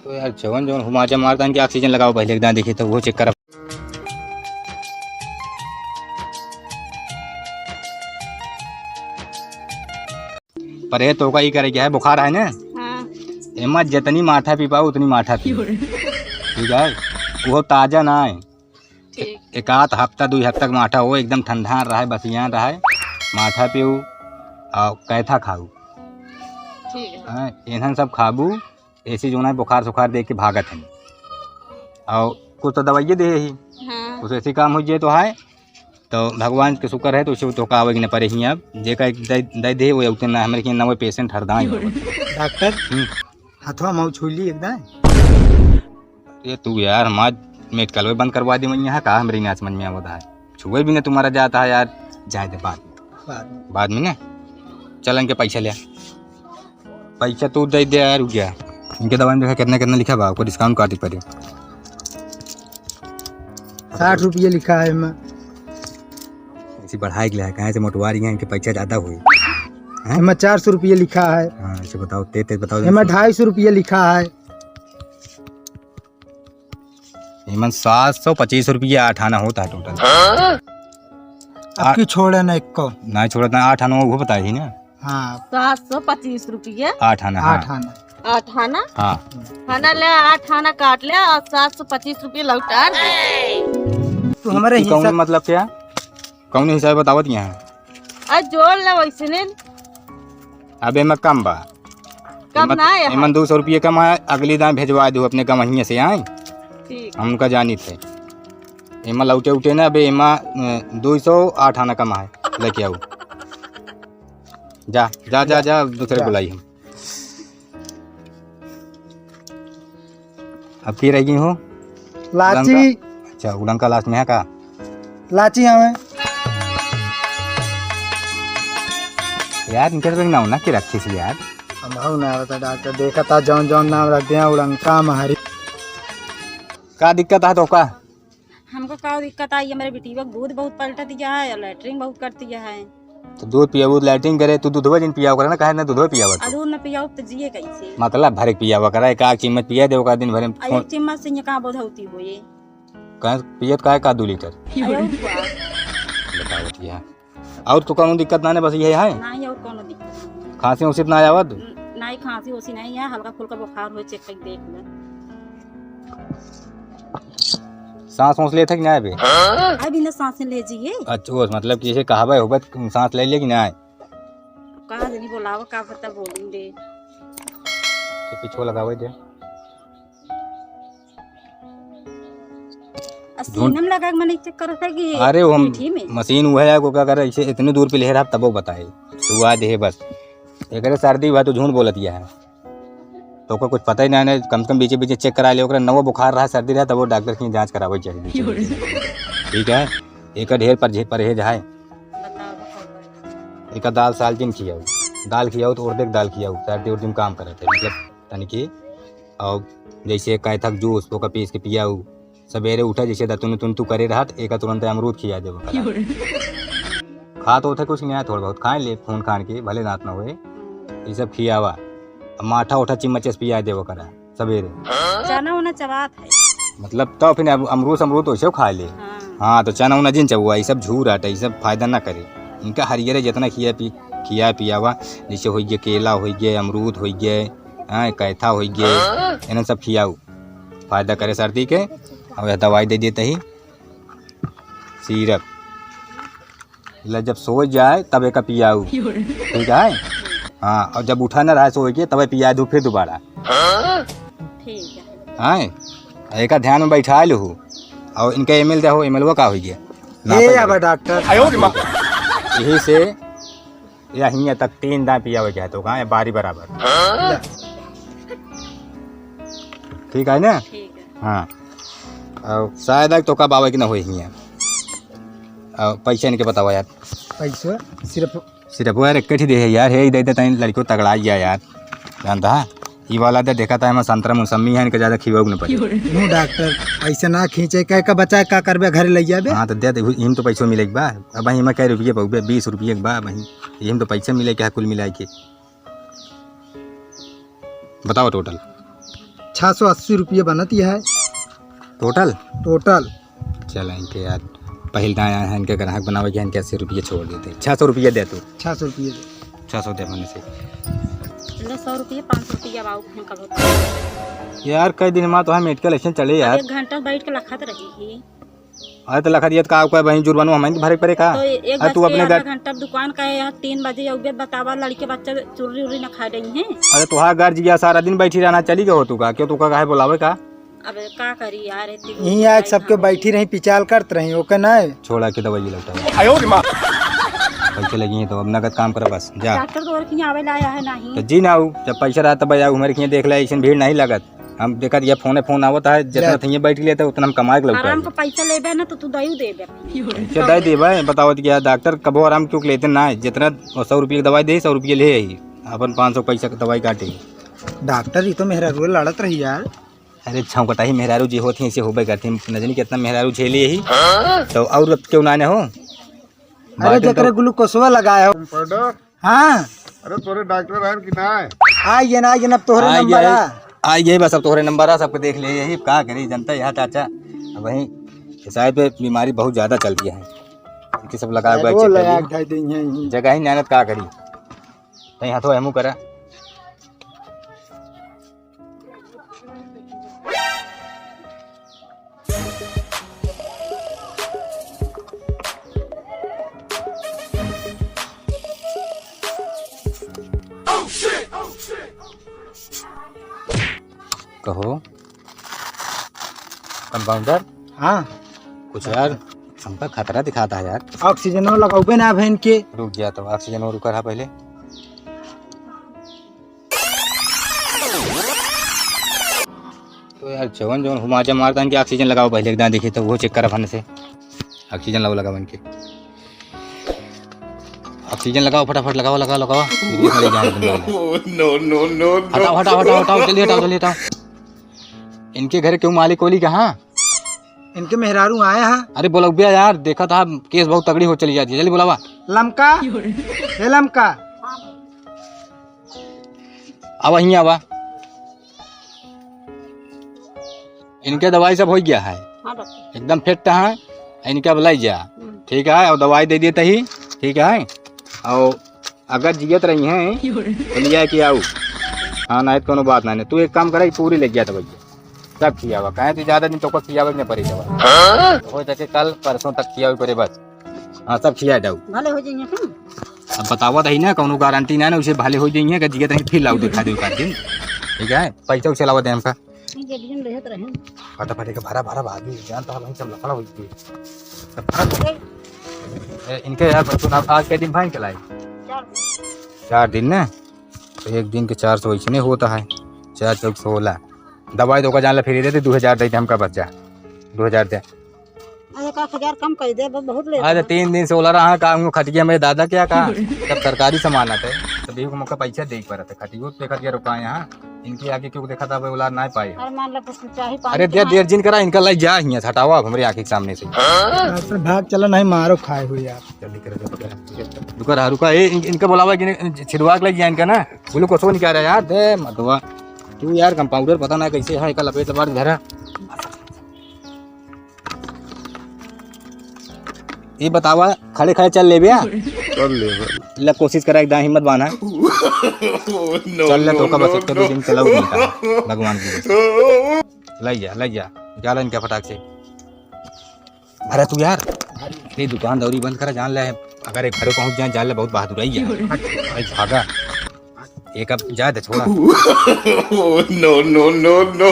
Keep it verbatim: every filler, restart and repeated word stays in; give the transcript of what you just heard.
तो यार, जवन जवन हुमाचा मारता, इनके oxygen लगाओ पहले, एक दाएं देखे तो वो check करा। पर ये तो का ही करे क्या है, बुखार है ना? हाँ। एमा जितनी माठा पी पाओ, उतनी माठा पी। ठीक है, वो ताजा ना है। ठीक। एक आध हफ्ता, दुई हफ्ता के माठा हो, एकदम ठंडा रहे, बसियान रहे, माठा पीऊ और कैथा खाऊ। ठीक है। हाँ, इन्हन सब खाबू, ऐसे जो ना बुखार सुखार देख के भागत हैं। और कुछ तो दवाइये दे ही, हाँ। कुछ ऐसे काम हो जाए तो है, तो भगवान के शुक्र है, तो उसे तो का आवेगी न परे ही। अब जेका एक दे, दे दे, वो उतने ना, हमरे के नवे patient हरदाई हो। डॉक्टर, हम्म। हथवा मऊ छू ली एकदम। ये तू यार, हमार मेडिकल में बंद करवा दी, मैं यहाँ का, हमरे ना समझ में आवत है, छुए भी ना तुम्हारा जाता है यार। जाए दे, बाद में। बाद में। बाद में ना, चल इनके पैसा ले। पैसा तू दे दे यार, रुक जा। इनके दवाई में देखा कितना कितना लिखा बा, आपको discount कर दी पड़े। साठ रुपये लिखा है एमा। ऐसी बढ़ाई के लिया है, कहाँ से मोटवा रही हैं, इनके पैसा ज्यादा हुई। हैं? एमा चार सौ रुपये लिखा है। हाँ, इसे बताओ, ते, ते बताओ। एमा ढाई सौ रुपये लिखा है। एमन सात सौ पच्चीस रुपये आठ आना होता है total। हाँ? अब आ- की छोड़े ना एक को। ना छोड़े ना, आठ आना वो बताए ही ना। हाँ। सात सौ पच्चीस रुपये। आठ आना, हाँ। आठ आना। आठ आना? हाँ। आना ले, आठ आना काट ले और सात सौ पच्चीस रुपये लौटा दे। तू हमारे तू कौन हिसाब मतलब क्या? कौन हिसाब बतावत यहाँ? अरे जोड़ ले वैसे नहीं। अब एमा कम बा। कम एमा, ना है। एमन दो सौ रुपये कम है, अगली दाएं भेजवा दो अपने गवहिया से आए। ठीक। हम उनका जानी थे। एमा लौटे उठे ना, अबे एमा, अ, दो सौ आठ आना कम है, लेके आओ। जा, जा, जा, जा। जा, दूसरे जा। बुलाई हम। अब की रह गई हो? लाची। उड़ंका। अच्छा, उड़ंका last में है का? लाची हमें। यार, इनके तो नाम ना के रखे सी यार। हम हऊ ना बता डॉक्टर, देखा था जौन जौन नाम रख दिया, उड़ंका महरी। का दिक्कत है तो का? हमको का दिक्कत आई है, मेरे बेटी को दूध बहुत पलट दिया है और लैट्रिन बहुत कर दिया है। तो दूध पियाबू, लैट्रिन करे, तू दूधवा जिन पियावा करे ना, काहे ना दूधवा पियावा आ तू? दूध न पियाओ तो जिए कैसे? मतलब भरे के पियावा करे, एक आध चम्मच पिया दे, ओकरा दिन भरे में आ एक फोन। चम्मच से ये कहाँ बोधौती हो ये? कहाँ पियत काहे का दो लीटर? अरे और क्या? बताओ जी, हाँ। और तो कौनो दिक्कत ना ने, बस यही है? नहीं, और कौनो दिक्कत नहीं। खांसी उसी तो ना आवत? न-, नहीं, खांसी उसी नहीं है, हल्का फुल्का बुखार हो, check करके देख ले। सांस वांस लेत है कि ना अबे? अभी ना सांसें ले जिए। अच्छा, वो मतलब कि जैसे कहावे होबे त सांस ले ले कि ना? कहाँ जनी बोलावा, का पता बोलेंगे। तो पीछे लगावे दे। आ झूठ। सीनम लगा के मने check करत है कि अरे वो हम पीठी में? मशीन हुआ है, को का करे, इसे इतनी दूर पे ले रहा, तबो बताए। तू आ दे बस। एकरे सर्दी हुआ तो झूठ बोलत गया है। तो ओकर कुछ पता ही ना है, कम से कम बीचे बीचे check करा ले, ओकरा नवा बुखार रहा, सर्दी रहा, तब वो डॉक्टर की जांच करावे चाहिए बीचे बीचे। ठीक है, एक ढेर पर परहेज है। बताओ, बताओ। एक दाल साल जिन खियाऊ, दाल खियाऊ तो उर्दे के दाल खियाऊ, सर्दी उर्दी में काम करत है, मतलब तनिकी। और जैसे कैथक जूस, ओकर पीस के पियाऊ, सबेरे उठे जैसे दतुन तुन तू करे रहत, एका तुरंत अमरूद खिया देबो करा। खात होते कुछ नहीं है, थोड़ा बहुत खाए ले, खून खान के, भले दांत ना होए, ये सब खियावा। अब माठा उठा चिम्मच से पिया देबो करा सबेरे। चना उना चबात है। मतलब तो फिर अब अमरूद, अमरूद तो वैसे खा ले। हाँ। हाँ, तो चना उना जिन चबुआ, ये सब झूर आटा, ये सब फायदा ना करे। इनका हरियरे जितना खिया पी, खिया पियावा, जैसे हो गए केला हो गए, अमरूद हो गए, हाँ, कैथा हो गए, इन्हें सब खियाऊ। फायदा करे सर्दी के। और यह दवाई दे देते ही syrup, ले जब सो जाए तब एका पियाऊ, ठीक है? हाँ, और जब उठा ना रहा सो के तब पिया दू फिर दोबारा। ठीक है। हाँ, एका ध्यान में बैठा लू। और इनका ml दे हो, ml वो का हो गया? ये नापा अब जाए। डॉक्टर। यही से या हियाँ तक तीन दाएँ पियावे के है तो कहाँ है बारी बराबर। हाँ? ठीक है ना? ठीक है। हाँ। और शायद आज तो कब आवे कि ना होई हियाँ। और पैसा इनके बतावा यार। पैसा सिर्फ सिर्फ वो यार एक ही दे है यार, हे ही दे देता है, लड़कियों तगड़ा गया यार। जानता है? ई वाला दे देखा था, एमा संतरा मौसमी है, इनके ज्यादा खियावे के न पड़े। नो डॉक्टर, ऐसे ना खींचे, कह का बचा का करबे, घर ले जाबे? हाँ, तो दे दे, इम तो पैसो मिले के बा। अब इमा कै रुपये पउबे, बीस रुपये के बा, अब इम तो पैसे मिले के है कुल मिला के। बताओ total। छह सौ अस्सी रुपये बनत ही है। टोटल? टोटल। चल, इनके यार, पहिल दाएँ आए हैं, इनके ग्राहक बनावे के, इनके अस्सी रुपये छोड़ देते। छह सौ रुपये दे तू। छह सौ रुपये दे। छह सौ दे अपने से। ले, सौ रुपये, पाँच सौ रुपये अब आओ, हम कब होता है? यार, कई दिन मा तो हम मेडिकल ऐसे चले अब यार। एक घंटा बैठ के लखत रही ही। अरे तो लखत ये तो का, कोई वहीं जुर्मानो हमें भरे के पड़े का? तो एक अरे बज तू के अपने आधा घर घंटा दुकान का है, यहाँ तीन बजे अउबे बतावा, लड़के बच्चा चुर्री उर्री न खा रही हैं। अरे तुहार घर जिया सारा दिन बैठी रहना, चली गए हो तू का? क्यों तू का काहे बुलावे का? अब का करी यार, इतनी यहीं आए के सबके बैठी रही, पिचाल करत रही, ओके ना? छोड़ा के दवाई लौटा। आयो रे माँ। पैसे लगी हैं तो अब नगद काम कर बस, जा। डॉक्टर तो और कहीं आवे ला आया है नहीं। तो जी ना आऊ, जब पैसा रहा तब आऊ, हमारे कहीं देख ले, ऐसे भीड़ नहीं लगत। हम देखत ये फोने फोन आवत है, जितना ले। थइये बैठ लेते उतना हम कमाए के लौटा आराम है। का पैसा लेबे ना तो तू दयू देबे। पैसा दे देबे, बताओ तो क्या डॉक्टर कबो आराम क्यों लेते ना है, जितना सौ रुपये की दवाई दे, सौ रुपये ले आई, अपन पाँच सौ पैसा की दवाई काटे। डॉक्टर, ये तो मेहरारू लड़त रही यार। अरे छौंकटाही मेहरारू जी होत ही, ऐसे होबे करती। न जानी कितना मेहरारू झेली यही। हाँ? तो और अब क्यों ना हो? अरे बाटे जकरे तो ग्लूकोसवा लगाए हो। पाउडर? हाँ। अरे तोरे डॉक्टर आए कि ना आए? आइए ना, आइए ना, अब तोहरे आइए, नंबर आइए। आ। आइए, बस अब तोहरे नंबर आ, सबको देख लिए यही। अब का करी जनता यहाँ चाचा, अब वहीं शायद पे बीमारी बहुत ज़्यादा चल रही है, इनके सब लगा हुआ अरे वो चेक कर लगा लिए। के दे देंगे यहीं। जगह ही नहीं आनत, का करी? तई हाथो एमू करा। कहो, कंपाउंडर? हाँ। कुछ यार, हमका खतरा दिखाता है यार। ऑक्सीजन लगाओ बे ना बहन के। रुक जा, तो ऑक्सीजन और रुका रहा पहले। तो यार, जवन जवन हुमाचा मारता है, इनके ऑक्सीजन लगाओ पहले, एक दाएं देखिए, तो वो चेक करा फन से। ऑक्सीजन लगाओ, लगाओ इनके। ऑक्सीजन लगाओ, फटाफट लगाओ, लगाओ, लगाओ। ये सारी जान तुम लोग। No, no, no, no। हटाओ, हटाओ, हटाओ, हटाओ, जल्दी हटाओ, जल्दी हटाओ। इनके घर क्यों मालिक कोली कहाँ? इनके मेहरारू आए हैं। अरे बोलौबिया यार, देखा था केस बहुत तगड़ी हो चली जाती है, जल्दी बुलावा। लमका, हे लमका। आवा, हियाँ आवा। इनके दवाई सब हो गया है। हाँ डॉक्टर। एकदम फिट है। इनके अब लाई जा। हम्म। ठीक है, और दवाई दे देते ही। ठीक है, और अगर जियत रही हैं तो लिया कि आऊ। हाँ, नहीं तो कोनो बात नहीं। तू एक काम करे, पूरी ले गया दवाई, सब खियावा। कहे तू ज्यादा दिन तोका खियावे के नहीं पड़ी दवा। हाँ? हो सके कल परसों तक खियावे पड़े बस। हाँ, सब खिया जाऊ। भले हो जाइए फिर। अब बतावा तो ही ना, कोनो गारंटी ना ना, उसे भले हो जाइए, अगर जियत रही फिर लाऊ दिखा दे एक आध दिन। ठीक है, पैसा उसे लावा दे हमका। ठीक है, दिन रहत रहे। फटाफट एक भरा, भरा भागी, जानता है भाई, सब लफड़ा हो गई। सब भरा। ए, इनके यार बच्चों ना, आज के दिन भाई चलाई। चार दिन। चार दिन ना, तो एक दिन के चार सौ इसने होता है, चार चौक सोलह। दवाई तो का जान ला, फिर दे दे, दो हजार दे दे हमका, बस जा, दो हजार दे। अरे, एक आध हजार कम कर दे, ब-, बहुत लेता अरे, है। तीन दिन से ओला रहा, का हूँ खटिया में दादा क्या कहा? जब सरकारी सामान आते, तो देखो, मौका पैसा दे पड़ते, खटियो पे खटिया रुका यहाँ। इनकी आगे क्यों देखा था, वो औलाद ना पाए। अरे, मान लो, कुछ चाही, पानी अरे, के दे, मारे। देर जिन करा, इनका लाई जा हियाँ से, हटाओ आप हमरे आँखी के सामने से। डॉक्टर, भाग चला, नहीं मारो खाए हुए यार। जल्दी करो, जल्दी करो। रुका रहा, रुका, ए, इन-, इनका बुलावा कि नहीं, छिड़वा के लग गया इनका ना, ग्लूकोसो निकाल रहा यार, दे मदवा। तू यार, कंपाउंडर पता ना कैसे है, इनका लपेट लपाट धरा। ये बतावा, खड़े खड़े चल लेबे? चल लेबे। ले, कोशिश करा, एकदम हिम्मत बांधा। चल ले, तो का बस एक दो दिन चलाऊ नहीं का, भगवान की। ले जा, ले जा, निकाला इनका फटाक से। अरे तू यार, ये दुकान दौरी बंद करा, जान ले, अगर एक घरे पहुंच जाए, जान ले, बहुत बहादुर आई है। भाई भागा, एक अब जा दे, छोड़ा। No, no, no, no।